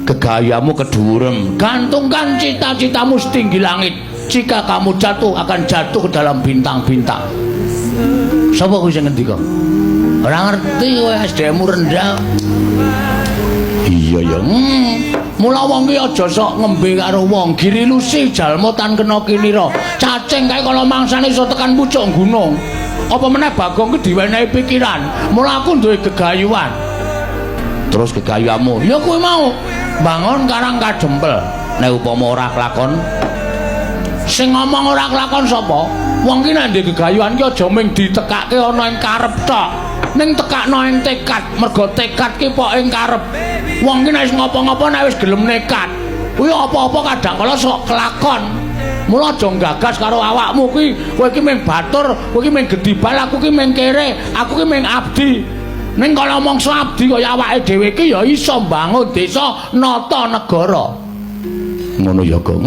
Gegayamu kedhuwuren. Gantungkan cita-citamu setinggi langit. Jika kamu jatuh, akan jatuh ke dalam bintang-bintang. Sapa kuwi sing ngendika? Ora ngerti kowe, SDM-mu rendah. Iya ya. Mula wong ki aja sok ngembe karo wong. Giri lusi jalma tan kena kinira. Cacing kae kala mangsane iso tekan pucuk gunung. Apa meneh Bagong ki diwenehi pikiran. Mula aku duwe gegayuhan. Terus gegayuhanmu? Ya kuwi mau. Bangun Karang Kadempel. Nek upama ora kelakon, sing ngomong ora kelakon sapa? Wong ki nek ndek gegayuhan ki aja mung ditekake ana ing karep tok. Ning tekakno ing tekad, mergo tekad ki pok ing karep. Wong ki nek wis ngopo-ngopo, nek wis gelem nekat, kuwi apa-apa kadang kala sok kelakon. Mula aja gagas karo awakmu kuwi, kowe iki mung batur, kowe iki mung gedibal, aku ki mung kere, aku ki mung abdi. Ning kala mangsa abdi kaya awake dhewe iki ya iso mbangun desa, nata negara. Ngono ya, Gong.